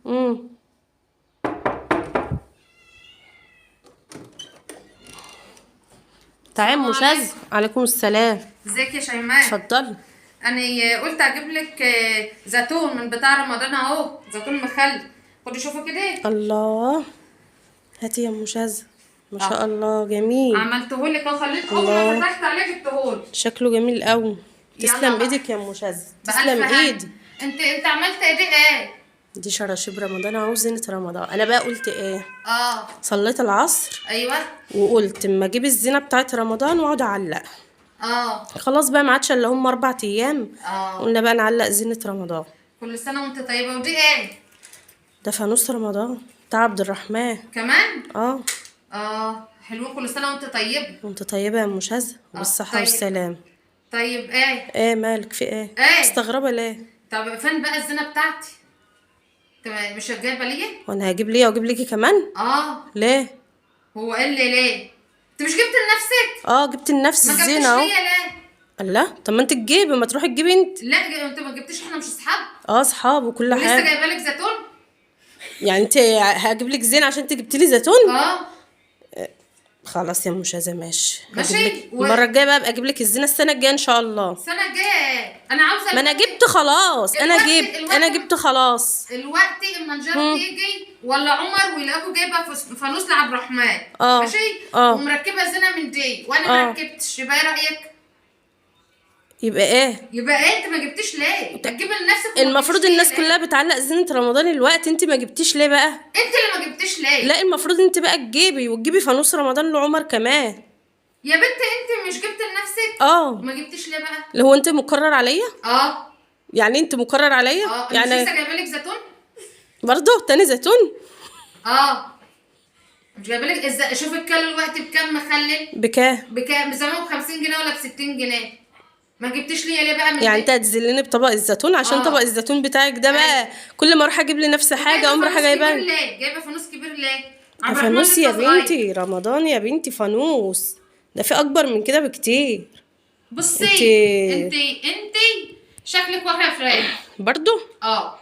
امم تعال السلام مشاز. عليكم. عليكم السلام. ازيك يا شيماء؟ اتفضلي. انا قلت اجيب لك زيتون من بتاع رمضان اهو، زيتون مخلل. خدي شوفي كده. الله، هاتي يا مشاز. ما شاء اه الله جميل. عملته لك اهو، خليت اول ما الله فتحت عليه جبتهولك. شكله جميل قوي. يلا تسلم بقى ايدك يا مشاز، بألف تسلم هنا. ايدي. انت عملت ايه دي ايه؟ دي شراشيب رمضان اهو، زينة رمضان. انا بقى قلت ايه؟ اه صليت العصر ايوه. وقلت اما اجيب الزينة بتاعت رمضان واقعد اعلقها. اه خلاص بقى ما عادش الا هم 4 ايام. اه قلنا بقى نعلق زينة رمضان. كل سنة وانت طيبة. ودي ايه؟ ده فانوس رمضان بتاع عبد الرحمن. كمان؟ اه اه حلوين. كل سنة وانت طيبة. وانت طيبة يا مشاز اه وبالصحة طيب. والسلام. طيب ايه؟ ايه مالك في ايه؟ ايه؟ مستغربة ليه؟ طب فين بقى الزينة بتاعتي؟ انت مش جايبه ليا؟ وانا هجيب ليا واجيب ليكي كمان؟ اه ليه؟ هو قال لي ليه؟ انت مش جبت لنفسك؟ اه جبت لنفسي ما جبتش الزينة اهو. ليا ليه؟ الله، طب ما انت تجيبي، ما تروحي تجيبي انت. لا انت ما جبتيش، احنا مش اصحاب. اه اصحاب وكل ولسه حاجة. جايبه لك زيتون؟ يعني انت هجيب لك زينة عشان انت جبتي لي زيتون؟ اه خلاص يا مشازة ماشي، هجيب ماشي. لك المرة الجاية بقى، ابقى اجيب لك الزينة السنة الجاية ان شاء الله. السنة الجاية انا عاوزه ما انا الوقت. جبت خلاص، انا الوقت جبت، انا الوقت جبت خلاص. الوقت اما نجار تيجي ولا عمر ويلاقوا جايبه فانوس لعبد الرحمن. اه ماشي. اه ومركبه زينة من دي وانا ما اه ركبتش، يبقى ايه رايك؟ يبقى ايه؟ يبقى ايه؟ انت ما جبتيش ليه؟ هتجيب لنفسك وما المفروض جبتيش ليا الناس ليه؟ كلها بتعلق زينة رمضان الوقت، انت ما جبتيش ليه بقى؟ انت اللي ما جبتيش ليه؟ لا المفروض انت بقى تجيبي، وتجيبي فانوس رمضان لعمر كمان. يا بنت انت مش جبت لنفسك؟ اه ما جبتيش ليه بقى؟ اللي هو انت مقرر عليا؟ اه يعني انت مقرر عليا؟ اه مش لسه يعني جايبه لك زيتون؟ برضه تاني زيتون؟ اه مش جايبه لك شوف الكيلو الوقت بكام مخلل؟ بكام؟ بكام؟ زمان ب 50 جنيه ولا ب 60 جنيه. ما جبتيش ليا ليه بقى من يعني انت دي؟ هتذلني بطبق الزيتون عشان طبق اه الزيتون بتاعك ده بقى؟ ايوه. كل ما اروح اجيب لنفسي حاجة وجايبه اقوم رايحة فانوس كبير جايبها. ليه؟ جايبه فانوس كبير ليه؟ ده عبد الرحمن فانوس يا لسه صغير. بنتي، رمضان يا بنتي فانوس، ده في اكبر من كده بكتير. انت بصي انت انت شكلك واحدة فراخ. برضو اه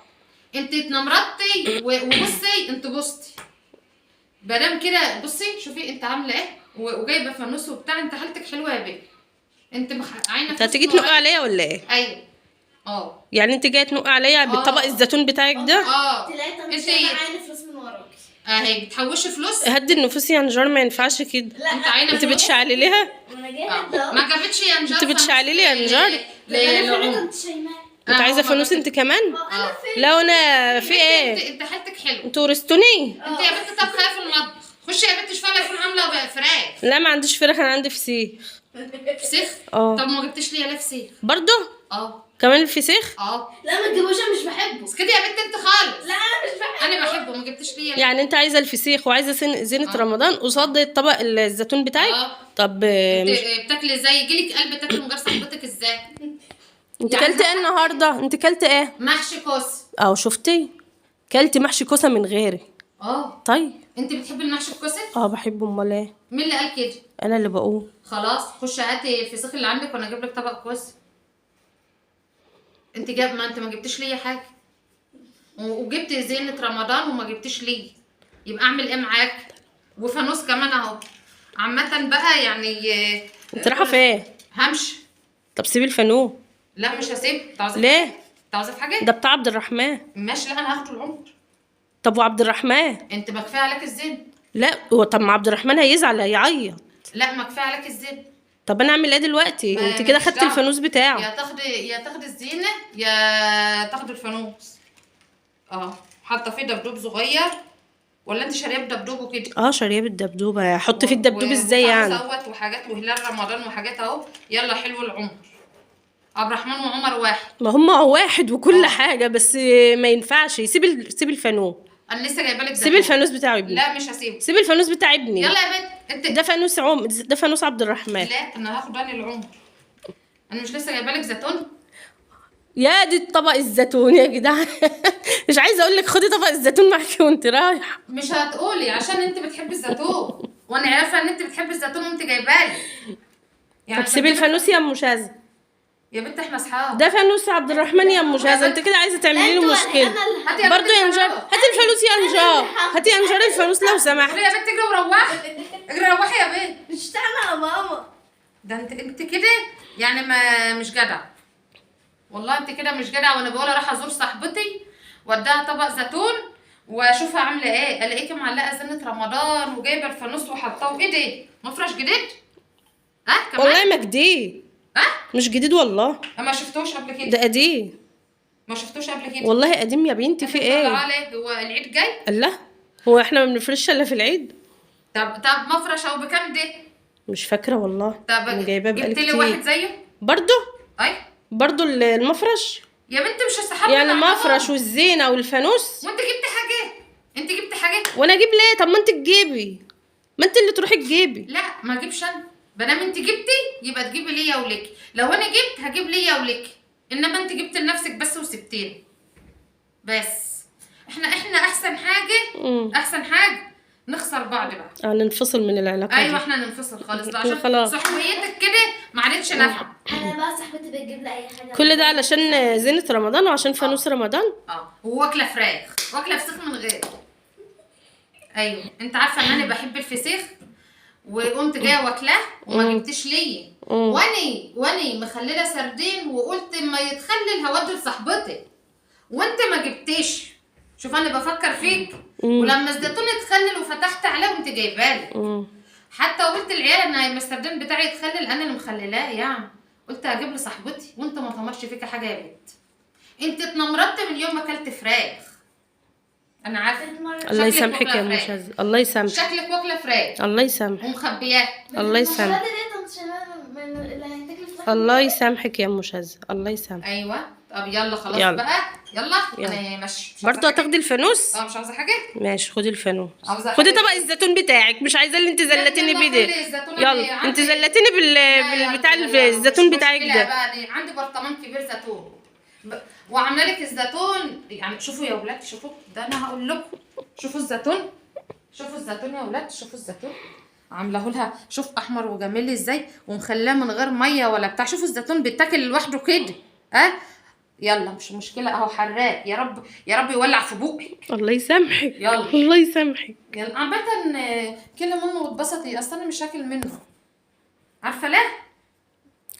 انت اتنمرضتي وبصي انت بصتي مادام كده. بصي شوفي انت عامله ايه وجايبه فانوس وبتاع. انت حالتك حلوة يا بنت. انت عاينه انت فلوس هتيجي من تنق ورايا. عليا ولا ايه؟ ايوه. اه يعني انت جاية تنق عليا بالطبق اه الزيتون بتاعك ده؟ اه تلاتة مش انت انا عيني فلوس من وراكي. اهي بتحوشي فلوس. هدي النفوس يا نجار، ما ينفعش كده. لا انت عينه انت فلوس. بتشعلي ليها؟ وانا اه جاية ما جابتش يا نجار انت فانوس بتشعلي لي يا نجار؟ انا فين لعمر. كنت شيماء؟ انت اه عايزه هو ما فانوس جابتش. انت كمان؟ اه انا اه فين؟ لا انا في بنت انت ايه؟ انت حالتك حلوة. انتوا ورثتوني؟ انت يا بنت طب خايفة في المطبخ. خشي يا بنت شوفي يكون عامله فراخ. لا ما عنديش فراخ، انا عندي فسيخ. فسيخ؟ اه طب ما جبتيش ليا ليه فسيخ؟ برضو اه كمان الفسيخ؟ اه لا ما تجيبوش انا مش بحبه. اسكتي يا بنت انت خالص. لا انا مش بحبه. انا بحبه ما جبتيش ليا ليه؟ يعني انت عايزه الفسيخ وعايزه زينة اه رمضان قصاد طبق الزيتون بتاعك؟ اه طب انت مش بتاكلي ازاي؟ يجيلك قلب تاكلي من غير صاحبتك ازاي؟ انت يعني كلت ايه النهارده؟ انت كلت ايه؟ محشي كوسة. اه شفتي؟ كلتي محشي كوسة من غيري. اه طيب انت بتحبي المحشي الكوسه؟ اه بحبه، امال ايه؟ مين اللي قال كده؟ انا اللي بقول. خلاص خشي هاتي الفسيخ اللي عندك وانا اجيب لك طبق كوسة. انت جاب ما انت ما جبتيش ليا حاجة وجبت زينة رمضان وما جبتيش ليا، يبقى اعمل ايه معاك؟ وفانوس كمان اهو. عامة بقى يعني انت رايحة فين؟ همشي. طب سيبي الفانوس. لا مش هسيب. انت عاوزه في ليه؟ حاجة؟ انت عاوزه في حاجة؟ ده بتاع عبد الرحمن. ماشي. لا انا هاخده العمر. طب وعبد الرحمن؟ انت ما كفاية عليك الزين. لا هو طب ما عبد الرحمن هيزعل هيعيط. لا ما كفاية عليك الزين. طب انا اعمل ايه دلوقتي؟ ما انت كده مالكش خدت دعوه. الفانوس بتاعه. يا تاخدي يا تاخدي الزينة يا تاخدي الفانوس. اه حاطه فيه دبدوب صغير ولا انت شاريه بدبدوب وكده؟ اه شاريه بالدبدوب. هحط فيه الدبدوب ازاي وفانوس يعني؟ اهوت وحاجات وهلال رمضان وحاجات اهو. يلا حلو العمر. عبد الرحمن وعمر واحد. ما هما واحد وكل اه حاجة، بس ما ينفعش. سيب سيب الفانوس. انا لسه جايبه لك سيب زيتون. الفانوس بتاع ابني. لا مش هسيبه. سيب الفانوس بتاع ابني. يلا يا بنت انت. ده فانوس ده فانوس عبد الرحمن. لا انا هاخد انا العمر. انا مش لسه جايبه لك زيتون؟ يا دي طبق الزيتون يا جدعان. مش عايزه اقول لك خدي طبق الزيتون معاكي وانت رايحة. مش هتقولي عشان انت بتحبي الزيتون وانا عارفه ان انت بتحبي الزيتون وانت جايبالي. يعني طب سيبي عشان كده الفانوس يا ام شاذة. يا بنت احنا اصحاب. ده فانوس عبد الرحمن يا ام شاذة، انت كده عايزه تعملي له مشكلة. هاتي يا برضه بنت يا انجار، الفانوس. هاتي الفانوس يا انجار، هاتي يا انجار الفانوس لو سمحت. قولي يا بنت اجري وروحي، اجري روحي يا بنت. مش انا يا ماما. ده انت كده يعني ما مش جدع والله، انت كده مش جدع. وانا بقول اروح ازور صاحبتي واديها طبق زيتون واشوفها عامله ايه، الاقيكي معلقه زينة رمضان وجايبه الفانوس وحطاه. ايه ده؟ مفرش جديد؟ ها كمان؟ والله ما جديد. ها؟ مش جديد والله. ما شفتوش قبل كده. ده قديم. ما شفتوش قبل كده والله قديم يا بنتي، في ايه؟ عليه هو العيد جاي؟ الله، هو احنا ما بنفرش الا في العيد؟ طب مفرش او بكام ده؟ مش فاكره والله. طب انا جايباه بقالي جبت لي كتير. واحد زيه؟ برضه؟ اي برضه المفرش؟ يا بنت مش السحاب يعني المفرش والزينة والفانوس. وانت جبت حاجة؟ انت جبت حاجة؟ وانا اجيب ليه؟ طب ما انت تجيبي، ما انت اللي تروحي تجيبي. لا ما اجيبش انا، ما دام انت جبتي يبقى تجيبي ليا ولك. لو انا جبت هجيب ليا ولك، انما انت جبت لنفسك بس وسبتيني. بس احنا احسن حاجة، احسن حاجة نخسر بعض بقى. ننفصل من العلاقة. ايوه احنا ننفصل خالص بقى، عشان خلاص. صحويتك كده ما عادتش نافعة. انا بقى صاحبتي بتجيب لي اي حاجة. كل ده علشان زينة رمضان وعشان فانوس رمضان. وواكله فراخ، واكله فسيخ من غير. ايوه انت عارفه ان انا بحب الفسيخ، وقمت جاية واكلاه وما جبتش ليا. واني مخلله سردين، وقلت ما يتخلل هودي لصاحبتي، وانت ما جبتش. شوف انا بفكر فيك. ولما الزيتون اتخلل وفتحت عليه وانت جايبالي، حتى قلت العيال ان لما السردين بتاعي يتخلل انا اللي مخللاه يعني، قلت هجيب لصاحبتي، وانت ما طمرش فيك حاجة يا بنت. انت اتنمرضت من يوم ما اكلت فراخ. انا عارفه. الله يسامحك يا ام شاذ، الله يسامحك. شكلك واكله فراخ. الله يسامحك. ومخبياه. الله يسامحك. الله يسامحك يا ام شاذ، الله يسامحك. ايوه طب يلا خلاص يلا بقى، يلا انا ماشي. برضه هتاخدي الفانوس؟ مش عاوزه حاجة. ماشي خدي الفانوس، خدي طبق الزيتون بتاعك، مش عايزه اللي انت زلتيني بيه ده. يلا انت زلتيني بالبتاع الزيتون بتاعك ده. بقى عندي برطمان كبير زيتون، وعامله لك الزيتون يعني. شوفوا يا ولاد، شوفوا ده انا هقول لكم، شوفوا الزيتون، شوفوا الزيتون يا ولاد، شوفوا الزيتون عاملاه لها، شوف احمر وجميل ازاي، ومخلاه من غير مية ولا بتاع. شوفوا الزيتون بيتاكل لوحده كده. يلا مش مشكلة اهو، حراق. يا رب يا رب يولع في بوقك. الله يسامحك. يلا الله يسامحك. يلا عامة كل منه واتبسطي، اصل انا مش هاكل منه، عارفه ليه؟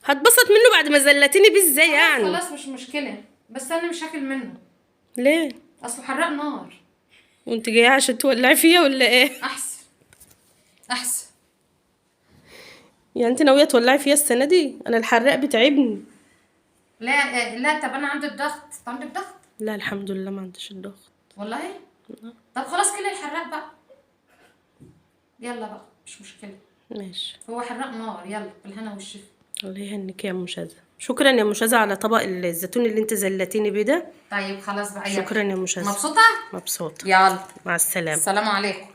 هتبسط منه بعد ما زلتيني بيه ازاي يعني؟ خلاص مش مشكلة، بس انا مش هاكل منه. ليه؟ اصله حراق نار. وانت جاية عشان تولعي فيا ولا ايه؟ احسن احسن. يعني انت ناوية تولعي فيا السنة دي؟ انا الحراق بتعبني. لا لا، طب انا عندي الضغط. انت عندك ضغط؟ لا الحمد لله ما عنديش الضغط. والله؟ لا. طب خلاص كل الحراق بقى، يلا بقى مش مشكلة. ماشي، هو حراق نار. يلا بالهنا والشفا. الله يهنيك يا ام شاذة. شكرا يا ام شاذة على طبق الزيتون اللي انت زلتيني بيه ده. طيب خلاص بقى، شكرا يا ام شاذة. مبسوطة؟ مبسوطة. يلا مع السلامة. السلام عليكم.